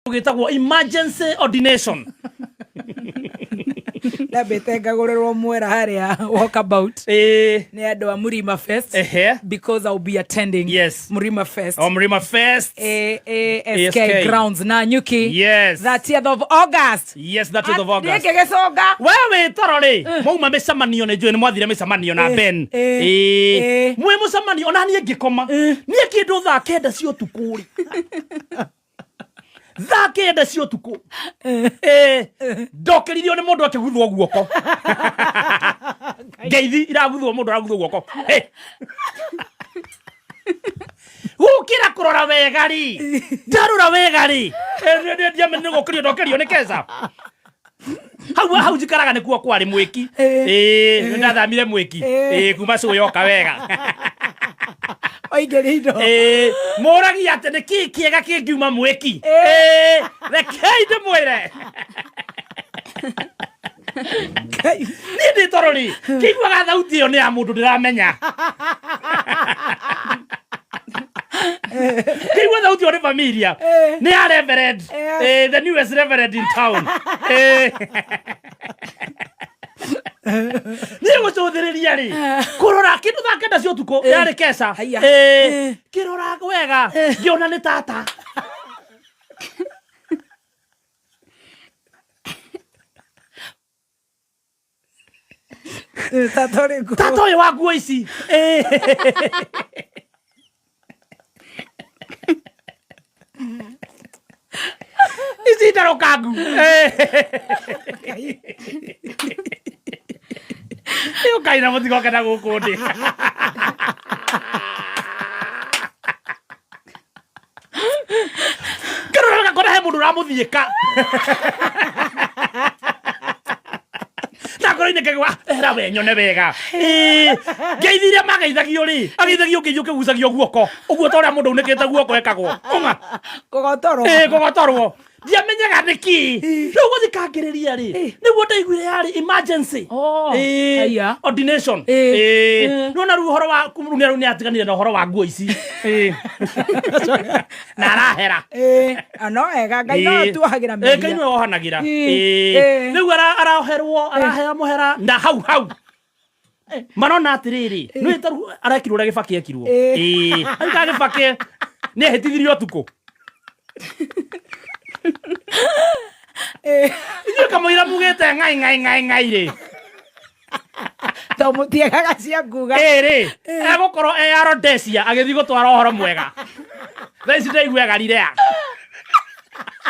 Gĩtagwo emergency ordination. Ndambĩte ngagũrĩrwo mwera harĩa walkabout nĩ andũ a Murima Fest because I'll be attending Murima Fest. O Murima Fest. ASK ASK. grounds na Nyuki. 30th of August. Yes, 30th of August. Niĩ ngĩgĩcũnga. We wĩ toro rĩ, mwauma mĩcemanio, nĩ njũĩ nĩ mwathire mĩcemanio na Ben. Mwĩ mũcemanio ona niĩ ngĩkoma niĩ kĩndũ thaa 9 cia ũtukũ rĩ, thaa 9 cia ũtukũ, ndokĩririo nĩ mũndũ akĩguthwo guoko, ngeithi iraguthwo, mũndũ araguthwo guoko. Hey! Gũkĩra kũrora wega rĩ, ndarora wega rĩ, ndiamenye nĩ gũkĩrio ndokĩrio nĩ keca hau hau njikaraga nĩkuo kwarĩ mwĩki. Ĩĩ, ndathamire mwĩki. Ĩĩ, kuma cũyoka wega. Waingĩria indo. Ĩĩ, mũragia atĩ nĩ kĩĩ kĩega kĩngiuma mwĩki? Ĩĩ, rekei ndĩmwĩre. Niĩ ndĩ toro rĩ, kĩiguaga thauti ĩyo nĩ ya mũndũ ndĩramenya, kĩigua thauti ĩyo nĩ familia, nĩ ya reverend. The newest reverend in town. Niĩ gũcũthĩrĩria rĩ, kũrora kĩndũ thaa 9 cia ũtukũ yarĩ keca. Haiya. Kĩrora wega ngĩona nĩ tata. Tata ũrĩkũ? Tata ũyũ wa nguo ici. Ici ndarũkangu ũkai na mũtigoke na gũkũ ndĩ. Kĩrora gakora he mũndũ ũramũthiĩka na ngoro-inĩ ngagwa ehera we nyone wega. Ĩĩ, ngeithi iria mageithagio rĩ, ageithagio ngeithio kĩgucagio guoko ũguo ta ũrĩa mũndũ unĩkĩte guoko ekagwo ũng'a. Kũgotorwo. Ĩĩ, kũgotorwo. Ndiamenyaga nĩkĩ rĩu gũthikangĩrĩria rĩ, nĩguo ndaiguire yarĩ emergency. Oh, Ĩĩ, haiya. ordination. Ĩĩ. Ĩĩ. Nĩwona rĩu ũhoro wa rĩu nĩ rĩu nĩ atiganire na ũhoro wa nguo ici. Ĩĩ. Na arahera. Ĩĩ, no wega Ngai no tuohagĩra Ĩĩ, Ngai mehia. nĩwe wohanagĩra. Ĩĩ. Ĩĩ. Ĩĩ. Rĩu araoherwo, araheo mũhera na hau hau marona atĩrĩrĩ, nĩ taru arekirwo ũrĩa Gĩbakĩ ekirwo. Ĩĩ. Ĩĩ, rĩu ka Gĩbakĩ nĩ ehĩtithirio ũtukũ. Inyuĩ kamũira mugĩte ngai ngai ngai ngai rĩ. To mũtiegaga cia nguga. Ĩĩ rĩ, egũkorwo e Arodesia agĩthiĩ gũtwara ũhoro mwega thaa ici ndaigua Galilea.